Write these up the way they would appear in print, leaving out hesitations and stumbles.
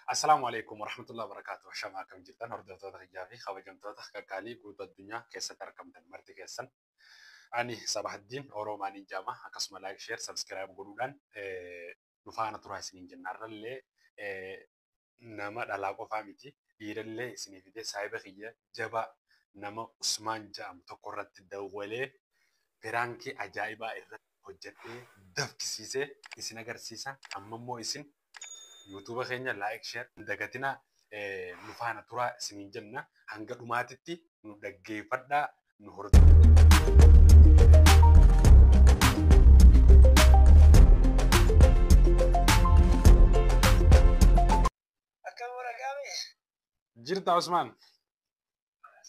Assalaamu alaikum warahmatullahi wabarakatuh. Ashamaa akkam jirtan hordoftoota kiyyaa fi kabajamtoota qaqqaalii guutuu addunyaa keessatti argamtan marti keessan. Ani Sabahaddiin Oroomaaniin jaama akkasuma like, share, subscribe godhuudhaan nu faana turaa isiniin jenna. Har'allee nama dhalaa qofaa miti dhiirallee isinii fidee saahiba kiyya jabaa nama Usmaan jedhamu tokko irratti dawwalee piraankii ajaa'ibaa irratti hojjedhee dafkisiisee isin agarsiisa. Amma immoo isin YouTube keenya like, share hin dagatinaa nu faana turaa isiniin jenna. Hanga dhumaatitti nu dhaggeeffadhaa nu hordofaa. Akkam waraqaame? Jirta Usmaan?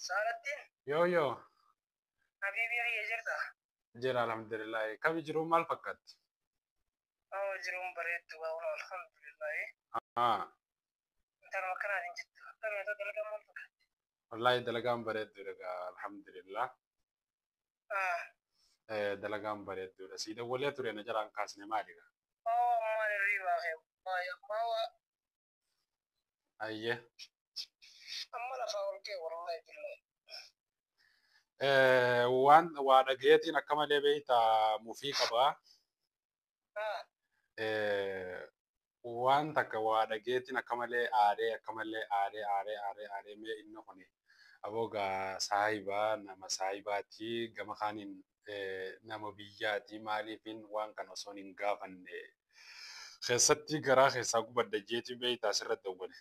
Saalattiin? Yoo yoo. Habiibii kiyya jirta? Jira alhamdulillah. Kami jiruun maal fakkaatti? Oo jiruun bareeddu waa alhamdulillah. Intaluma akkanaatiin jirtu. Akkami haa ta'u dalagaan maal fakkaatti? Wallaahi dalagaan bareedduudha gaa alhamdulillah. Dalagaan bareedduudha. Sii dawwalee ture na jalaan kaasne maali gaa? Oo ammaan hirriibaa kee wallaahi ammaa waa Ayyee. Amma lafaa ol kee wallaahi billahi. Waan waa dhagayeetiin akka malee beektaa mufii qabaa. Waan takka waa dhageetiin akka malee aaree akka malee aaree aaree aaree aaree mee inni kuni aboo gaa saahibaa nama saahibaatii gama kaaniin nama biyyaatii maaliifin waan kana osoo hin gaafanne keessatti garaa keessaa gubadha jeetiin beektaa asirratti dawwale.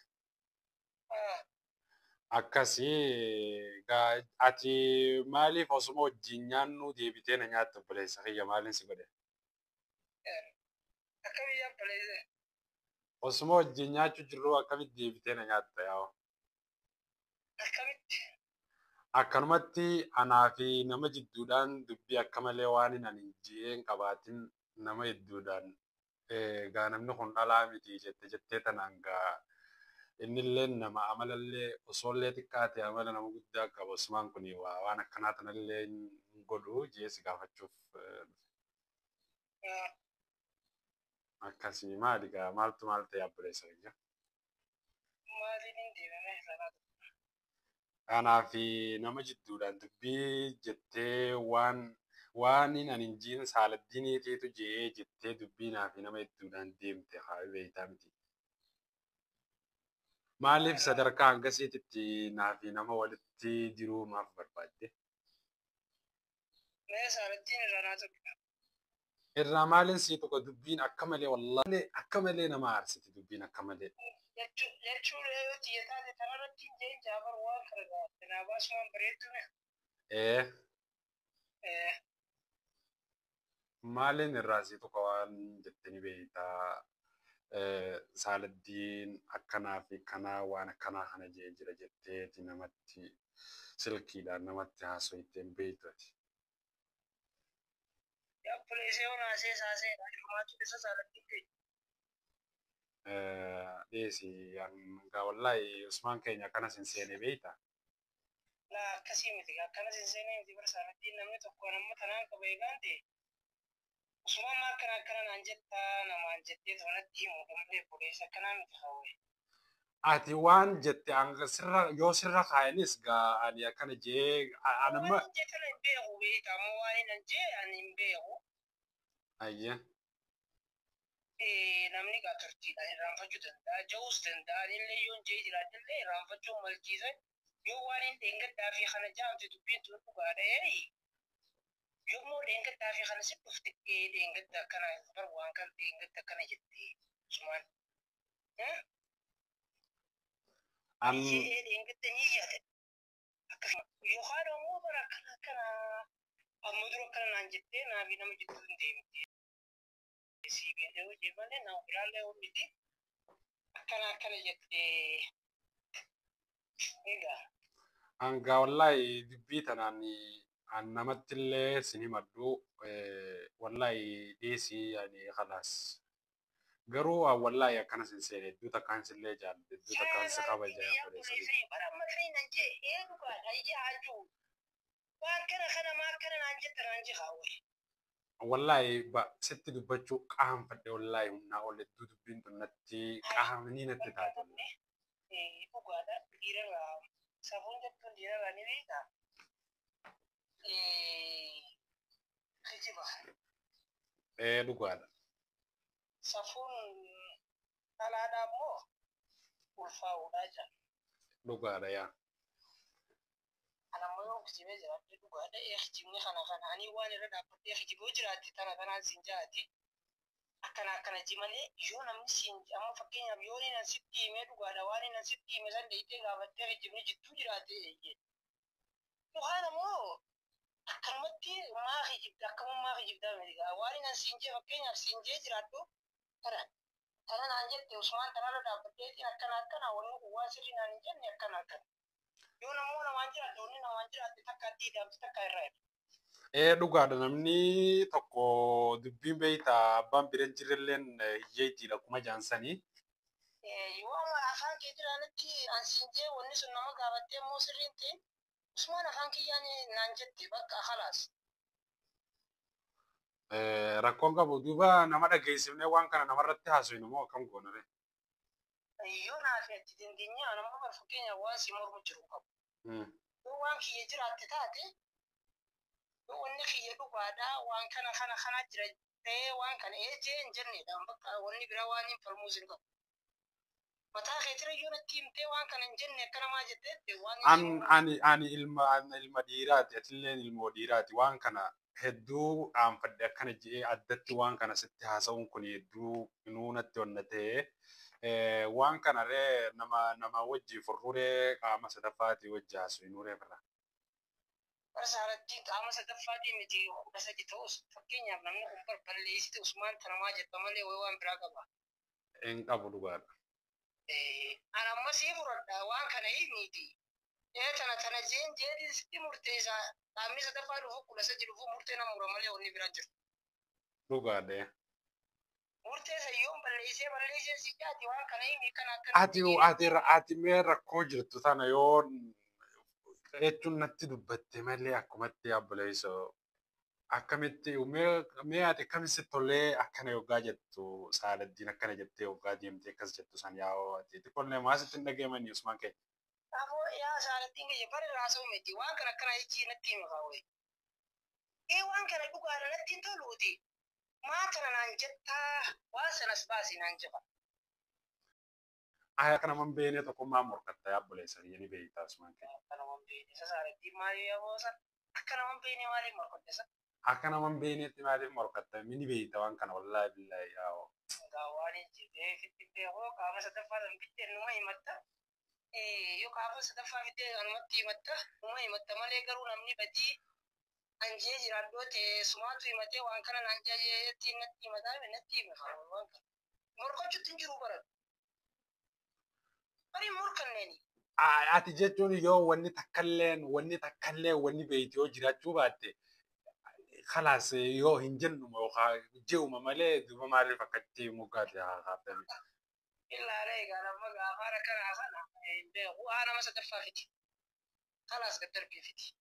Akkasii gaa ati maaliif osuma wajjin nyaannu deebitee na nyaatta obboleessa kiyya maaliin si godhe? Akkamii yaa obboleessa? Osuma wajjin nyaachuu jirru akkamitti deebitee na nyaatta yaa? Akkamitti? Akkanumatti anaa fi nama jidduudhaan dubbii akka malee waan hin ani ji'een qabaatin nama jidduudhaan gaa namni kun dhalaa miti jette jettee tanaan gaa innillee nama amalallee osoollee xiqqaate amala nama guddaa qaba Usmaan kun waan akkanaa tanallee hin godhu jee si gaafachuuf akkasii maali gaa maaltu maal ta'e obboleessa kiyya? Maaliin hin deemame sanaa? Anaa fi nama jidduudhaan dubbii jettee waan waan ani hin jiin saaladdiiniitiitu jee jettee dubbii naa fi nama jidduudhaan deemte haa beektaa miti. Maaliif sadarkaa hangasiititti naa fi nama walitti diruu maaf barbaadde? Mee saaladdiin irraa naa tuqi. Irraa maaliin sii tuqa dubbiin akka malee wallaahi akka malee nama aarsiti dubbiin akka malee. Jechuun yoo xiyya taate kanarratti hin jeen jaabar waan kana gaafatte naa baasumaan bareeddu mee? Maaliin irraa sii tuqa waan jette ni beektaa. Saaladdiin akkanaa fi kanaa waan akkanaa kana jee jira jetteeti namatti silkiidhaan namatti haasoytee hin beektu ati. Yaa obboleessa yoo naasee saaseedha. Hirmaachuu isa saaladdiin beektu. Dhiyeesi gaa wallaahi Usmaan keenya akkanas hin seene beektaa? Laa akkasii miti akkanas hin seene miti bara saaladdiin namni tokko amma tanaan qaba eegaan ta'e. Usmaan maa akkana akkana naan jettaa namaan jettee toonatti himu malee obboleessa akkanaa miti hawwe. Ati waan jette hanga sirra yoo sirra kaayanis gaa ani akkana jee anamma. Waan hin jette hin beeku beektaa ammoo waan hin jee ani hin beeku. Ayyee. Namni gaa turtiidhaan irraanfachuu danda'a ja'uus danda'a anillee yoo hin jee jiraatellee irraanfachuu malchiisa yoo waan hin dheengaddaa fi kana jaamte dubbiin tun dhugaadha ee yommuu dheengaddaa fi kana si dhufte dheengadda akkana bar waan kan dheengadda akkana jette Usmaan. Dheengadda ni yaada akkasuma yookaan ammoo bara akkana akkana amma dura akkana naan jettee naa fi nama jidduu hin deemte. Si beekee hojii malee nama biraallee hoo miti akkana akkana jettee egaa. Hangaa wallaahi dubbii tanaan an namatti illee sin himadhu wallaahi dhiisii ani khalaas. Garuu wallaahi akkanas hin seene hedduu takkaan sillee jaalladha hedduu takkaan si kabaja obboleessa. Bara amma kan hin jee ee dhugaadha iyyee haa jiru. Waan kana kana maa akkana naan jette naan jee haawwe. Wallaahi sitti dubbachuu qaanfadhe wallaahi humnaa ol hedduu dubbiin tun natti qaamni natti taate. Dhugaadha dhiirarraa safuun jettuun dhiirarraa ni beektaa? Kijiba. Dhugaadha. Safuun dhalaadhaa immoo ulfaa'uudhaa jira. Dhugaadha yaa. Ana ammoo yoo kijibee jiraadhe dhugaadha kijibni kana kana ani waan irra dhaabbadhee kijiboo jiraatte tana tanaan siin jaati akkana akkana ji malee yoo namni siin amma fakkeenyaaf yoo inni nan sitti himee dhugaadha waan inni nan sitti hime san deeyitee gaafattee kijibni jidduu jiraate eeyyee. Yookaan ammoo akkanumatti maa kijibda akkamummaa kijibdaa miti waan inni nan siin jee fakkeenyaaf siin jee jiraadhu tana tana naan jette Usmaan tanarra dhaabbadheetiin akkana akkana wanni kun waan sirrii naan hin jenne akkana akkana. Yoo namoo namaan jiraate wanni namaan jiraate takka adii dhaabde takka irraa hidha. Dhugaadha namni tokko dubbiin beektaa abbaan bira hin jirrelleen hiyyeettiidha akkuma jaansanii. Yoo amma afaan kee jiraanitti ansiin jee wanni sun nama gaafattee immoo sirriin ta'in Usmaan afaan kiyyaan naan jette bakka khalaas. Rakkoon qabu duuba nama dhageessifnee waan kana namarratti haasofnu moo akkam goona ree? Yoo naaf itti dandeenyaa nama bar fakkeenyaaf waan si mormu jiru qabu. Yoo waan kiyya jiraatte taate yoo wanni kiyya dhugaadhaa waan kana kana kana jira ta'ee waan kana ee jee hin jenneedha bakka wanni biraa waan hin falmuus hin qabu. Mataa keetira yoo natti himtee waan kana hin jenne akka namaa jettee waan hin An ani ani ilma an ilma dhiiraati atilleen ilmoo dhiiraati waan kana hedduu dhaanfadhe akkana je'ee addatti waan kana sitti haasa'uun kun hedduu inuu natti onnatee waan kana ree nama nama wajji furruree qaama sadaffaatii wajji haasofnu ree birra. Bara saalattiin qaama sadaffaatii miti 13 ta'us fakkeenyaaf namni kun bar balleessite Usmaan tanamaa jetta malee wayi waan biraa qaba. Hin qabu dhugaadha. Ana amma sii muradha waan kana himiiti. Tana tana jeen jeetiin sitti murteessa qaamni sadaffaa dhufu 13 dhufu murtee nama mura malee wanni biraa jiru. Dhugaadha. Murteessa yoon balleessee balleessee si jaati waan kana himi kana akkana Ati ati ati mee rakkoo jirtu tana yoo jechuun natti dubbatte malee akkumatti obboleessoo akkamitti mee ati akkamitti sitti tolee akkana yoggaa jettu Saaladdiin akkana jettee yoggaa deemtee akkas jettu san yaa'oo ati xiqqoollee maa sitti hin dhageemanii Usmaan keenya. Aboo yaa Saaladdiin kiyya bara irraa haasa'u miti waan kana akkana jechii natti hima kaawwe. Waan kana dhugaadha natti hin toluuti. Maa kana naan jettaa waan sanas baasi naan jedha. Aya kana man beene tokkummaa morkatta yaa obboleessa kiyya ni beektaa Usmaan keenya. Akka nama hin beekne isa Saaladdiin maaliif yaa boosa akka nama hin beekne maaliif morkatta isa? Akka nama hin beeknetti maaliif morkatta ni beekta waan kana wallaahi billaahi yaa'oo. Egaa waan hin jirre fitti beekoo qaama sadaffaa san fittee numa himatta. Yoo qaama sadaffaa fittee anumatti himatta numa himatta malee garuu namni badii anjee jiraadhoo ta'e sumaatu himatee waan kana naan jeetti natti himataa natti hima waan kana. Morkachuutti hin jiru bara. Bari morkanneeni. Ati jechuun yoo wanni takkalleen wanni takkallee wanni beekti yoo jiraachuu baatte khalaas yoo hin jennuma yookaan je'uma malee duuba maaliif akkatti moggaate haa kaaftame. Ilaala egaa nama gaafa akkanaa kana hin beeku haa nama sadaffaa fiti. Khalaas gad darbee fiti.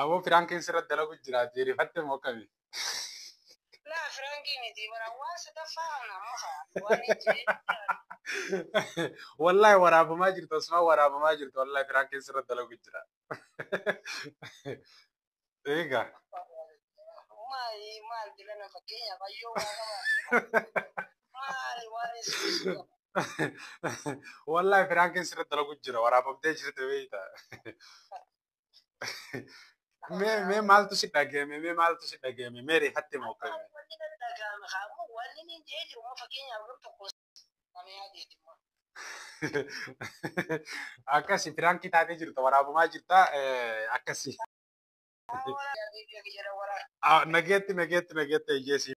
Aboo firaankiin sirratti dalagu jiraate rifatte moo akkami? Laa firaankii miti bara waan sadaffaa kana amma haa waan hin jirre. Wallaahi waraabamaa jirtu osuma waraabamaa jirtu wallaahi firaankiin sirratti dalagu jira. Egaa. Maali maal dilana fakkeenyaaf ayyoo waa qabaate. Maali waan hin sirriisu qaba. Wallaahi firaankiin sirratti dalagu jira waraabamtee jirti beektaa. Mee mee maaltu si dhagahame mee maaltu si dhagahame mee rifatte moo akkami? Wanni na dhagahame haa wanni inni jee jiru moo fakkeenyaaf gar tokko nama yaadeeti immoo. Akkasi firaankii taatee jirta waraabamaa jirta akkasi. Waraabaa Nageetti nageetti nageetti eeyyee.